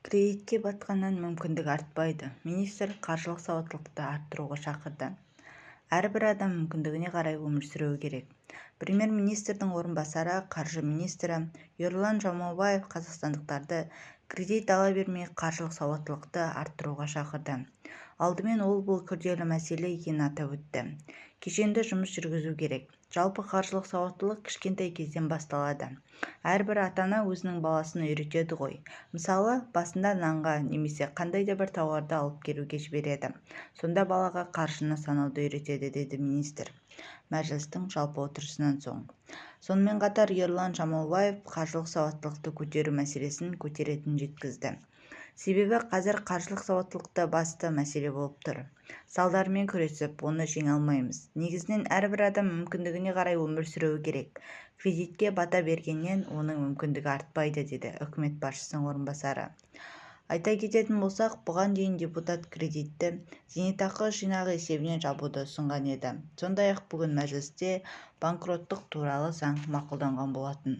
Кредитке батқаннан мүмкіндігі артпайды. Министр қаржылық сауаттылықты арттыруға шақырды. Әрбір адам мүмкіндігіне қарай өмір сүруі керек. Премьер-министрдің орынбасары, қаржы министрі Ерұлан Жамаубаев қазақстандықтарды кредит ала бермей, қаржылық сауаттылықты арттыруға шақырды. Алдымен ол бұл күрделі мәселе екенін атап өтті. Кешенді жұмыс жүргізу керек. Жалпы қаржылық сауаттылық кішкентай кезден басталады. Әрбір ата-ана өзінің баласын үйретеді ғой. Мысалы, басында нанға немесе қандай да бір тауарды алып келуге жібереді. Сонда балаға қаржыны санауды үйретеді, деді министр мәжілістің жалпы отырысынан соң. Сонымен қатар Ерұлан Жамаубаев қаржылық сауаттылықты көтеру мәселесін көтеретінін жеткізді. Себебі қазір қаржылық сауаттылық басты мәселе болып тұр. Салдарымен күресіп, оны жеңе алмаймыз. Негізінен әрбір адам мүмкіндігіне қарай өмір сүруі керек. Кредитке бата бергеннен оның мүмкіндігі артпайды, деді үкімет басшысының орынбасары. Айта кететін болсақ, бұған дейін депутат кредитті зейнетақы жинағы есебінен жабуды ұсынған еді. Сондай-ақ бүгін мәжілісте банкроттық туралы заң мақұлданған болатын.